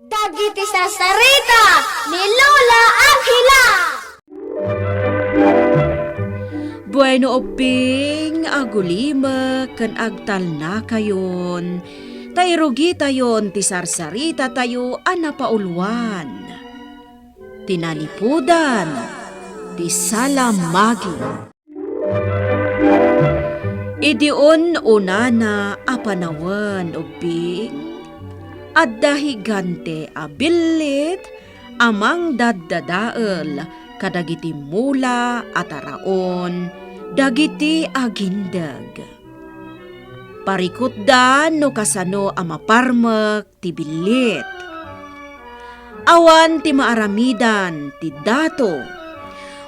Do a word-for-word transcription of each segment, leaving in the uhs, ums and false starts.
Dagiti sarsarita ni Lola Angela. Bueno, Ubbing, agulimek ken agtalnakayon, ta irugitayon ti sarsaritatayo a napauluan. Ti nalipudan ti salamagi. Idi un-unana a panawen, Ubbing, adda higante a billit a mangdaddadael kadagiti mula a taraon dagiti agindeg. Parikutda no kasano a maparmek ti billit. Awan ti maaramidan ti dato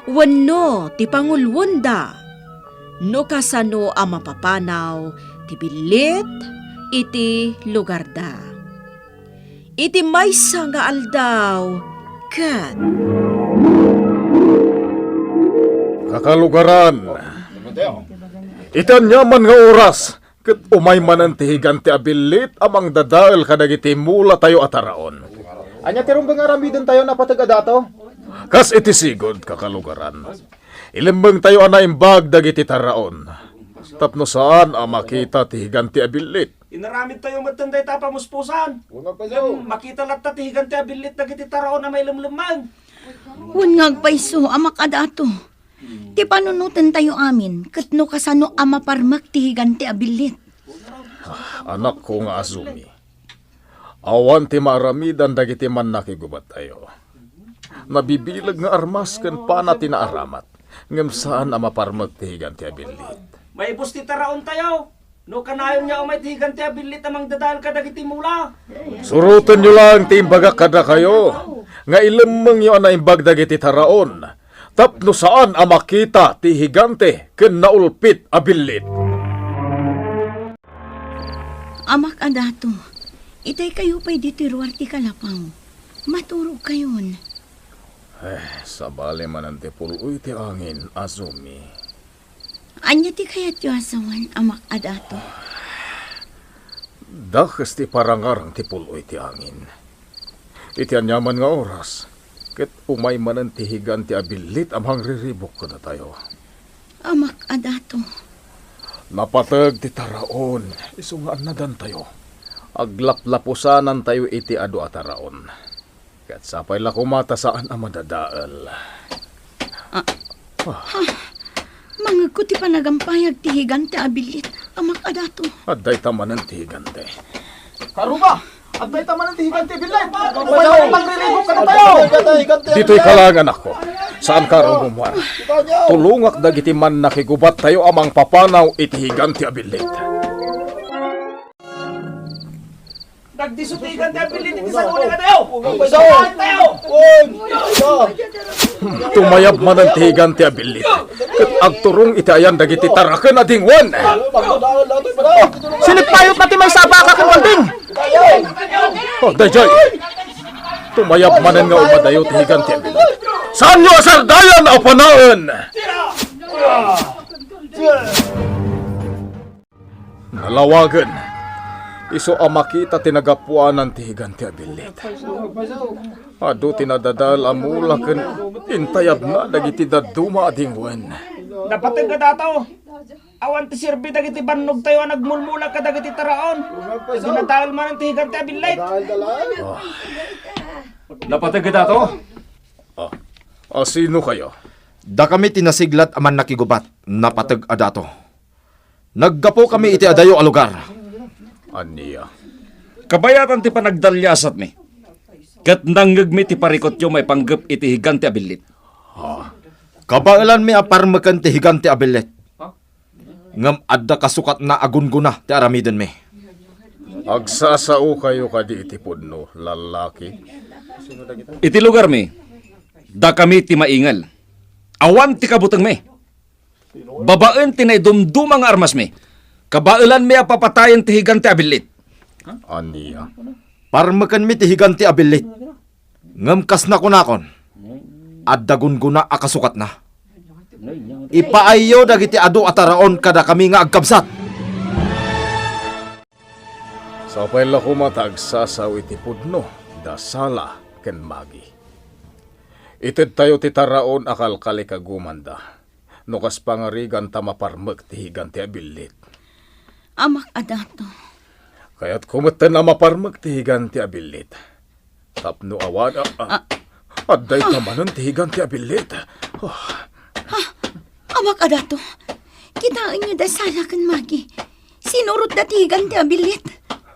wenno ti pangulwenda no kasano a mapapanaw ti billit iti lugarda. Iti maysa nga aldaw ket Kakalugaran, iti aniaman nga oras, ket umay manen ti higante a billit a mangdadael kadagiti mulatayo a taraon. Ania ti rumbeng nga aramidentayo, napateg a dato? Kas iti sigud, kakalugaran, ilemmengtayo a naimbag dagiti taraon tapno saan a makita ti higante a billit. Inaramidtayo metten dayta a pamuspusan. Ngem makita latta ti higante a billit dagiti taraon a mailemlemmeng. Wen nga agpayso, Amak a Dato. Ti panunotentayo amin, ket no kasano a maparmek ti higante a billit. Ah, anakko nga Azumi, awan ti maaramidan dagiti mannakigubattayo. Nabibileg nga armas ken pana ti naaramat, ngem saan a maparmek ti higante a billit. Maibus ti taraontayo. No kanayon nga umay ti higante a billit a mangdadael kadagiti mula. Surotenyo laeng ti imbagak kadakayo, nga ilemmengyo a naimbag dagiti taraon, tapno saan a makita ti higante ken naulpit a billit. Amak a Dato, itaykayo pay ditoy ruar ti kalapaw. Maturogkayon. Eh, sabali manen ti pul-oy ti angin, Azumi. Ania ti kayatyo a sawen, Amak a Dato? Dakes ti parangarang ti pul-oy ti angin. Iti aniaman nga oras, ket umay manen ti higante a billit a mangriribuk kadatayo. Amak a Dato. Napateg ti taraon, isu nga annadantayo. Aglaplapusanantayo iti adu a taraon. Ket sapay la koma ta saan a madadael. Ah. Ha? Mangegko ti panagampayag ti higante a billit, Amak a Dato. Adda ita manen ti higante. Karuba, adda ita manen ti higante a billit. Umay pangriribuk kadatayo. Ditoy ka laeng, anakko. Saanka a rummuar. Tulongak dagiti mannakigubattayo a mangpapanaw iti higante a billit. Nagdiso ti higante a billit iti sango ni katayo. Tayo! Tumayab manen ti higante a billit ket agturong iti ayan dagiti taraken a dingwen. Sinipayotna ti maysa a baka ken balding. Oh, daydiay. Tumayab manen nga umadayo ti higante a billit. Saanyo a sardayan a panaen? Nalawagen, isu a makita ti nagapuanan ti higante a billit. Adu ti nadadael a mula ken intayabna dagiti dadduma a dingwen. Napateg a dato. Awan ti serbi dagiti bannogtayo a nagmulmula kadagiti taraon. Dinadael manen ti higante a billit. Ah. Napateg a dato. Ah. Ah, sino kayo? Dakami ti nasiglat a mannakigubat, napateg a dato. Naggapukami iti adayo a lugar. Ania? Kabayatan ti panagdaliasatmi, ket nangngegmi ti parikutyo maipanggep iti higante a billit. Ha? Kabaelanmi a parmeken ti higante a billit. Ngem adda kasukatna a gunggona ti aramidenmi. Agsasaokayo kadi iti pudno, lallaki? Iti lugarmi, dakami ti maingel. Awan ti kabutengmi. Babaen ti naidumduma nga armasmi, kabaelanmi a papatayen ti higante a billit. Ania? Parmekenmi ti higante a billit. Ngem kas nakunakon, adda gunggona a kasukatna. Ipaayyo dagiti adu a taraon kadakami nga agkabsat. Sapay la koma ta agsasao iti pudno, dayta, Sala ken Magi. Itedtayo ti taraon a kalkalikagumanda. No kas pangarigan ta maparmek ti higanti a billit. Amak a dato. Kayatko metten a maparmek ti higanti a billit. Tapno awan, a, a, Ah. adda ita manen ti higanti a billit. Oh. Amak a dato. Kitaenyo da Sala ken Magi. Sinurotda ti higanti a billit.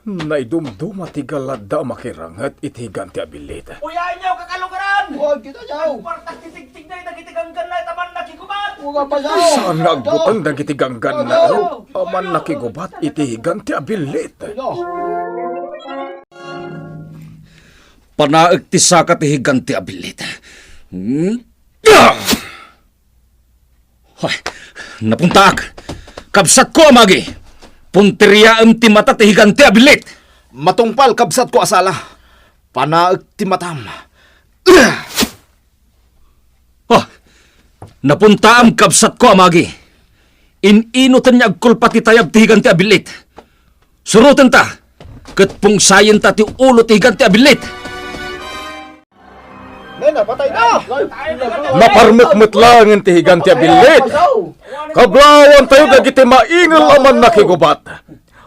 Naidumduma ti galadda a makiranget iti higanti a billit. Uyaenyo, kakalugaran! Uy, kita yaw! Agpartak ti tigtigna dagiti gangganna ita man nakigubat! Uga pa yaw! Saan nga agbuteng dagiti gangganna a man nakigubat iti higanti a billit? Panaek ti saka ti higanti a billit. Hmm? Ah! Ay, napuntaak. Kabsatko a Magi, punteriaem ti mata ti higanti a billit. Matungpal, kabsatko a Sala. Panaek ti matam. Ah! Napuntaam, kabsatko a Magi. In-inoten nga agkulpa ti tayab ti higanti a billit. Surotenta, ket pungsayenta ti ulo ti higanti a billit. Nay, napatay na! Naparmek met laengen ti higanti a billit. Kablawantayo dagiti maingel a mannakigubat.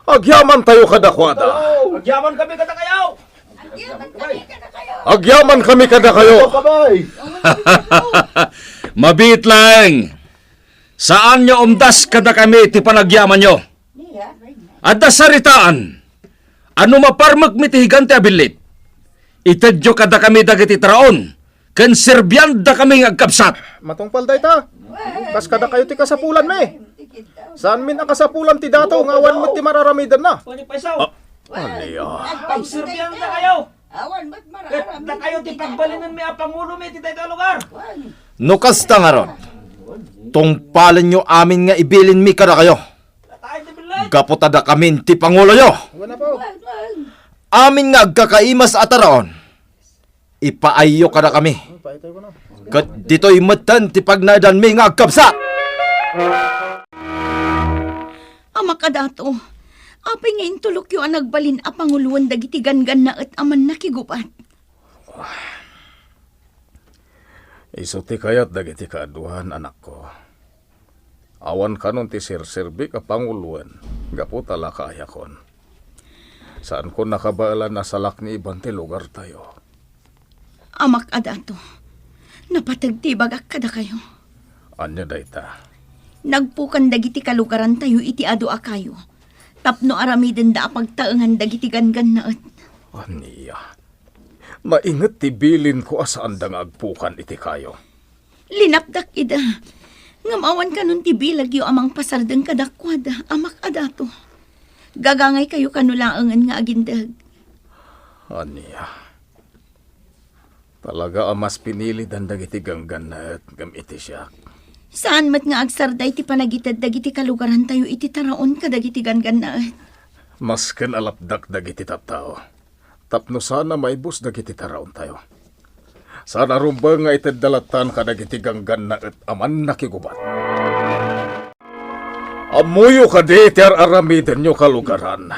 Agyamantayo kadakuada. Agyaman kami kadakayo! Agyaman kami kadakayo. Mabiit laeng. Saanyo umdas kadakami ti panagyamanyo. Adda saritaan a no maparmekmi ti higanti a billit, itedyo kadakami dagiti taraon ken serbiandakami nga agkabsat. Matungpal dayta. Kas kadakayo ti kasapulanmi. Saanmin a kasapulan ti dato nga awan met ti mararamidenna. Ah, ania? Agserbiandakayo. Awan met mararamidenna. Dakayo ti pagbalinenmi a pangulomi iti daytoy a lugar. No kasta ngarud, tungpalenyo amin nga ibilinmi kadakayo. Gapu ta dakamin ti panguloyo. Amin nga agkakaimas a taraon, ipaayyo kadakami. Ket ditoy metten ti pagnaedanmi nga agkabsat. Amak a dato, apay nga intulokyo a nagbalin a panguloen dagiti ganggannaet a mannakigubat? Isu ti kayat dagiti kaaduan, anakko. Awan kanon ti serserbik a panguloen gapu ta la kaayakon. Saanko nakabaelan a salakniban ti lugartayo. Amak a dato, napateg ti ibagak kadakayo. Ania dayta? Nagpukan dagiti kalugarantayo iti adu a kayo tapno aramidenda a pagtaengan dagiti ganggannaet. Ania? Nainget ti bilinko a saanda nga agpukan iti kayo. Linapdak ida. Ngem awan kanon ti bilagyo a mangpasardeng kadakuada, amak a dato. Gagangaykayo kano laengen nga agindeg. Ania? Talaga a mas pinilidan dagiti ganggannaet ngem iti siak. Saan met nga agsarday ti panagited dagiti kalugarantayo iti taraon kadagiti ganggannaet. Masken a lapdak dagiti tattao, tapno saan a maibus dagiti taraontayo. Saan a rumbeng nga itedda lattan kadagiti ganggannaet a mannakigubat. Ammoyo kadi ti ar-aramidenyo, kalugaran.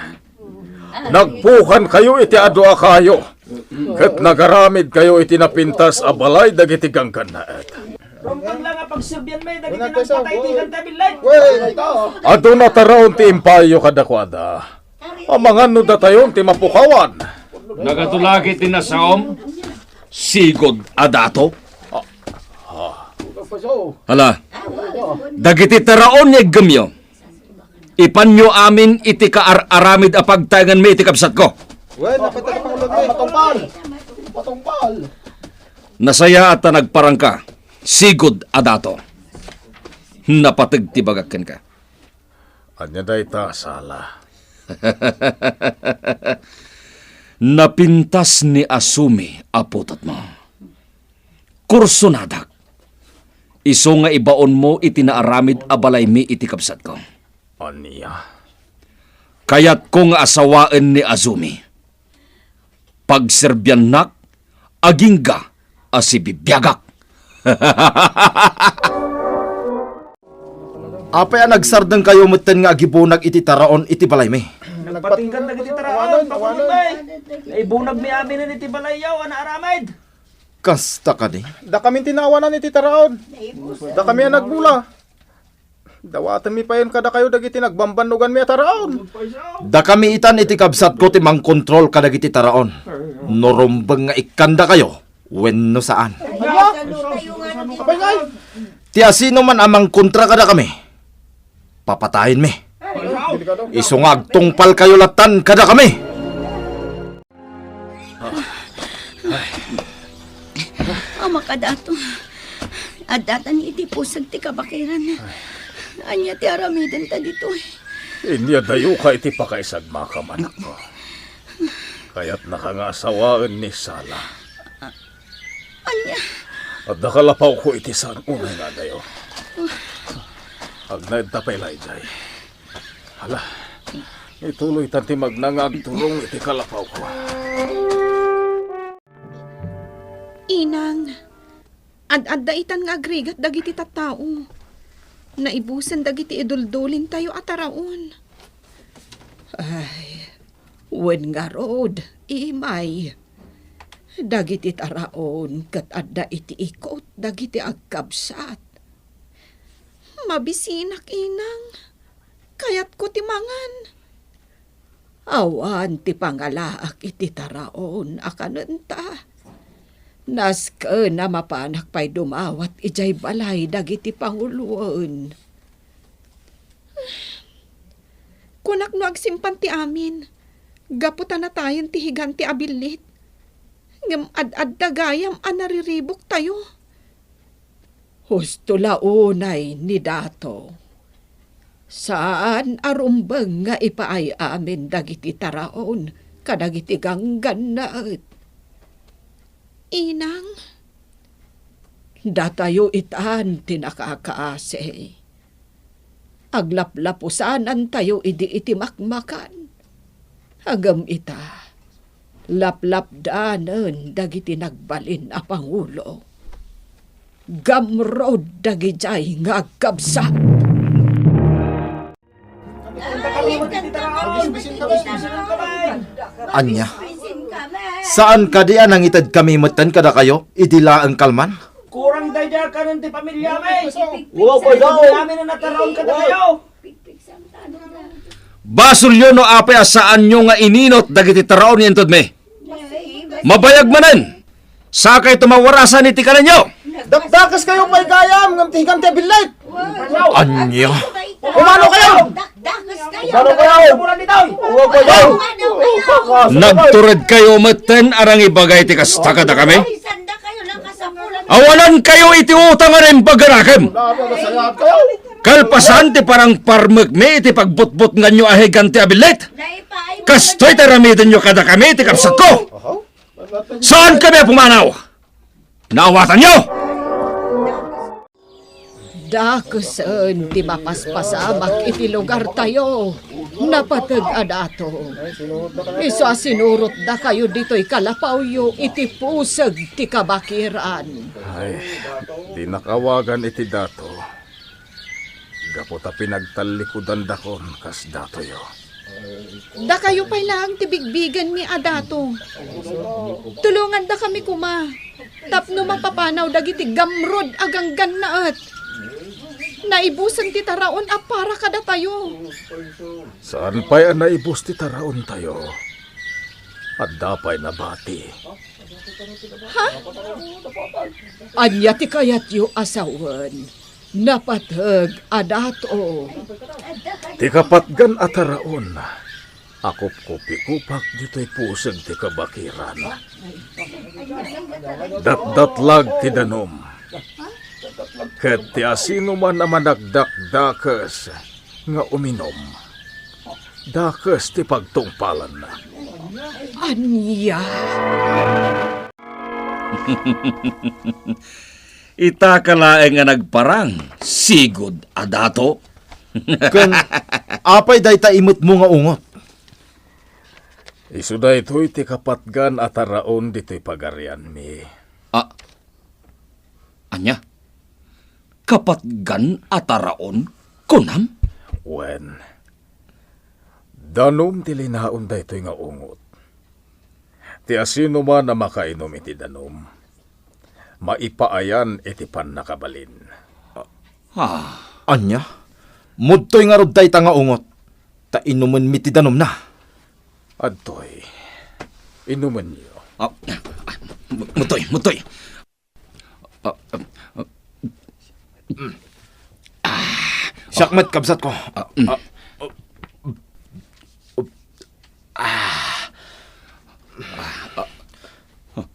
Nagpukankayo iti adu a kayo, ket nagaramidkayo iti napintas a balay dagiti ganggannaet. Rumbeng la nga pagserbianmi dagiti nagpatay ti ganggannaet. Aduna taraon ti impaayyo kadakuada. Amangan no datayon ti mapukawan. Nagatulagi ti nasaom, sigud a dato. Hala, dagiti taraon nga iggemyo, ipanyo amin iti kaar-aramid a pagtaenganmi iti kabsatko. Wen, napatay ka pang ulagay. Patungpal. Patungpal. Nasayaat ta nagparangka, sigud a dato. Napateg ti bagak kenka. Ania dayta, Sala? Napintas ni Azumi a putotmo. Kursonadak. Isu nga ibaonmo iti naaramid a balaymi iti kabsatko. Ania? Kayatko nga asawaen ni Azumi. Pagserbiannak agingga a sibibiagak. Apay a nagsardengkayo metten nga agibunak iti taraon iti balaymi? Patinggan dagiti taraon, awanen, awanen. Pakulong, bay. Naibunagmi aminen iti balayyo a naaramid. Kasta kadi? Dakami ti naawanan iti taraon. Dakami a nagbula. Dawatenmi payen kadakayo dagiti nagbambannoganmi a taraon. Dakami itan iti kabsatko ti mangkontrol kadagiti taraon. No rumbeng nga ikkandakayo, wenno saan. Apay ngay? Ti asinoman a mangkontra kadakami, papatayenmi. Isu nga agtungpalkayo lattan kadakami. Amak a dato, addatan iti puseg ti kabakiran. Ania ti aramidenta ditoy? Inyadayoka iti pakaisagmakam, anakko. Kayatnaka nga asawaen ni Sala. Ania? Adda kalapawko iti saan unay nga adayo. Agnaedta pay la idiay. Hala, ituloytan ti magna nga agturong iti kalapawko. Inang, ad-adda itan nga agrigat dagiti tattao. Naibusen dagiti iduldulintayo a taraon. Ay, wen ngarud, Imay. Dagiti taraon ket adda iti ikut dagiti agkabsat. Mabisinak, Inang. Kayatko ti mangan. Awan ti pangalaak iti taraon a kanenta. Nasken a mapanak pay dumawat idiay balay dagiti panguloen. Kunak no agsimpan ti amin, gapu ta natayen ti higante a billit. Ngem ad-adda gayam a nariribuktayo. Husto la unay ni Dato. Saan a rumbeng nga ipaay amin dagiti taraon kadagiti ganggannaet. Inang, datayo itan ti nakakaasi. Aglaplapusanantayo idi iti makmakan. Ngem ita, laplapdanen dagiti nagbalin a pangulo. Gamrod dagidiay nga agkabsat. Ania? Saan kadi a nangitedkami metten kadakayo idi laeng kalman? Kurang daydiay a kanen ti pamiliami. Wa pay daw. Pamiliami a nataraon kadakayo. Basolyo no apay a saanyo nga ininut dagiti taraon nga intedmi. Mabayag manen, sakayto mawarasan iti kanenyo. Dakdakes kayo pay gayam ngem ti higante a billit. Ania? Umano kayo? Umano kayo? Umano kayo? Nagtured kayo metten a nangibaga iti kasta kadakami? Awanan kayo iti utang a naimbag nga nakem. Kalpasan ti panangparmekmi iti pagbutbutnganyo a higante a billit, kastoy ti aramidenyo kadakami iti kabsatko. Saan kami a pumanaw. Naawatanyo! Dakesen ti mapaspasamak iti lugartayo, napateg a dato. Isu a sinurotdakayo ditoy kalapawyo iti puseg ti kabakiran. Ay, dinak awagan iti dato. Gapu ta pinagtallikudandakon kas datoyo. Dakayo pay laeng ti bigbigenmi a dato. Tulongandakami koma tapno mapapanaw dagiti gamrod a ganggannaet. Naibusen ti taraon a para kadatayo. Saan pay a naibus ti taraontayo. Adda pay nabati. Ha? Ania ti kayatyo a sawen? Napateg a dato. Ti kapatgan a taraon a kupkupikupak ditoy puseg ti kabakiran. Datdatlag ti danum. Ket ti asinoman a managdakdakes nga uminom, dakes ti pagtungpalanna. Ania? Itaka laeng nga nagparang, sigud a dato. Ken apay dayta imetmo nga ungot? Isu daytoy ti kapatgan a taraon ditoy pagarianmi. A, ania? Kapatgan a taraon, kunam? Wen, Danum ti linaon daytoy nga ungot. Ti asinoman a makainum iti danum, maipaayan iti pannakabalin. Ah. Ania? Mudtoy ngarud dayta nga ungot, ta inumenmi ti danumna. Adtoy, inumenyo. Ah, mudtoy, mudtoy. Ah, ah, ah, mm. Ah. Siak met, kabsatko. Ah, mm. Ah, ah. Ah. Ah,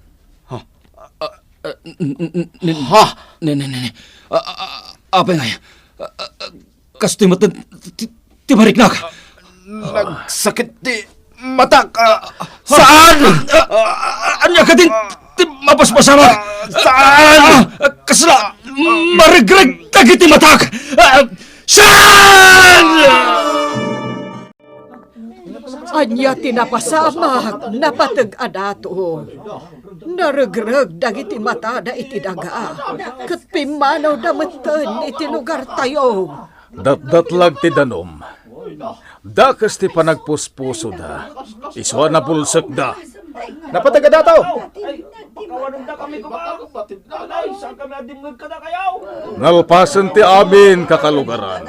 ah, ah, ah, n-, n-, n-, n-, Ha? Ne, ne, ne, ne. Ah, ah, ah, apay ngay? Ah, ah, ah, kastoy met ti, ti, ti mariknak. Nagsakit ti matak. Ah, saan? Ah, ah, ania kadin ti mapaspasamak? Ah, saan? Ah, kasla, maregreg dagiti matak. Ah, saan? Ania ti napasamak, napateg a dato? Naregreg dagiti matada iti daga, ket pimmanawda metten iti lugartayo. Datdatlag ti danum. Dakes ti panagpuspusoda. Isu a nabulsekda. Napateg a dato! Nalpasen ti amin, kakalugaran.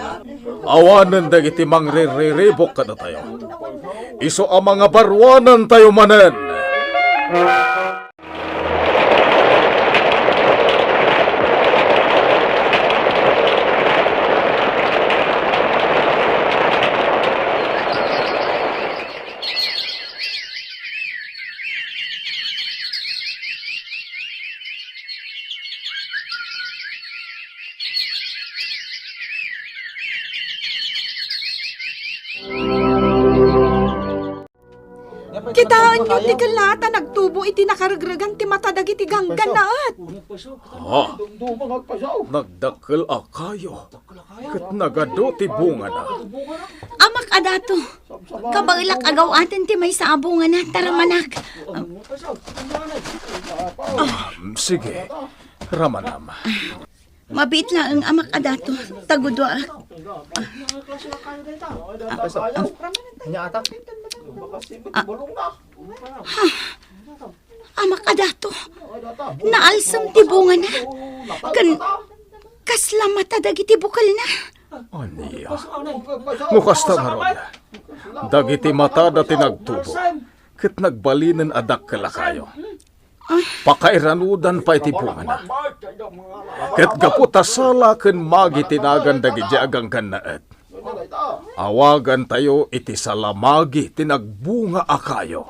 Awanen dagiti mangrirriribuk kadatayo. Isu a mangabaruanantayo manen. Kitaenyo ti kella ta nagtubo iti nakaregregan ti mata dagiti ganggannaet. Ha? Nagdakkel a kayo, ket nagadu ti bungana. Amak a dato, kabaelak a gaw-aten ti maysa a bungana, ta ramanak. Ah, sige, ramanam. Mabiit laeng, amak a dato, ta guduaak. Ah, ha, amak a dato, naalsem ti bungana, ken kasla mata dagiti bukelna. Ania? No kasta ngarud, dagiti matada ti nagtubo, ket nagbalinen a dakkel a kayo. Pakairanudan pay ti bungana. Ket gapu ta sala ken magi ti nagan dagiti aganggannaet, awagantayo iti salamagi ti nagbunga a kayo.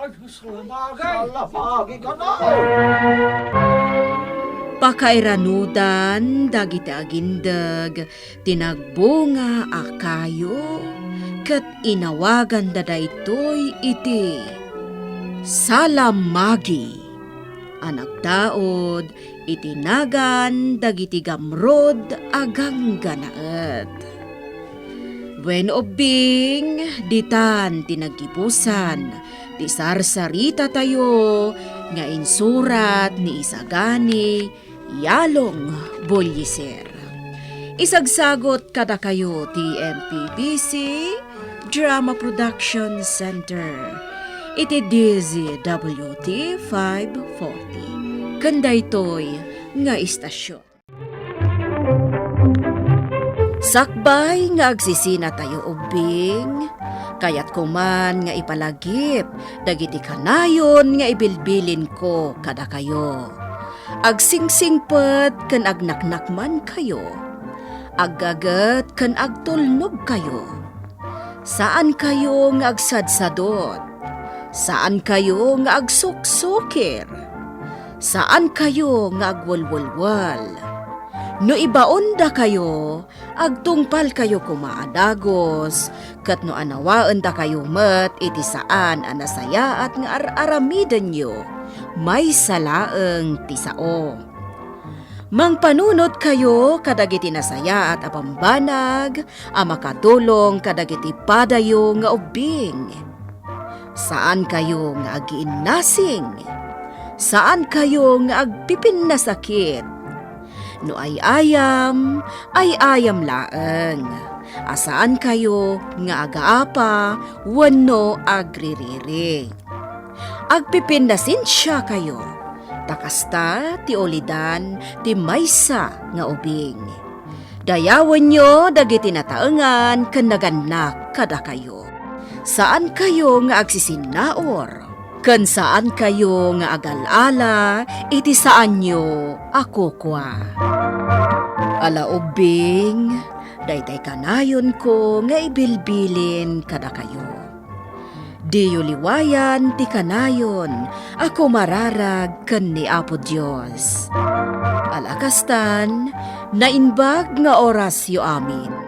Pakairanudan dagiti agindeg ti nagbunga a kayo, ket inawaganda daytoy iti salamagi a nagtaud iti nagan dagiti gamrud a ganggannaet. Wen ubbing, ditan ti naggibusan ti sarsaritatayo nga insurat ni Isagani Yalong Bullieser. Isagsagut kadakayo ti M P B C Drama Production Center iti D Z W T five forty. Ken daytoy nga istasyon. Sakbay nga agsisinatayo ubbing, kayatko man nga ipalagip dagiti kanayon nga ibilbilinko kadakayo. Agsingsingpet ken agnaknakmankayo. Aggaget ken agtulnogkayo. Saankayo nga agsadsadot. Saankayo nga agsuksukir. Saankayo nga agwelwelwel. No ibaondakayo, agtungpalkayo koma a dagus, ket no anawaendakayo met iti saan a nasayaat nga ar-aramidenyo, maysa laeng ti sao. Mangpanunotkayo kadagiti nasayaat a bambanag a makatulong kadagiti padayo nga ubbing. Saankayo nga agiinnasing. Saankayo nga agpipinnasakit. No ay-ayam, ay-ayam laeng. a saankayo nga agaapa wenno agririri. Agpipinnasensiakayo, ta kasta ti ulidan ti maysa nga ubing. Dayawenyo dagiti nataengan ken nagannak kadakayo. Saankayo nga agsisinnaur, ken saankayo nga agal-ala iti saanyo a kukua. Ala ubbing, daytay kanayonko nga ibilbilin kadakayo. Diyo liwayan ti kanayon a kumararag ken ni Apo Dios. Ala kastan, naimbag nga orasyo amin.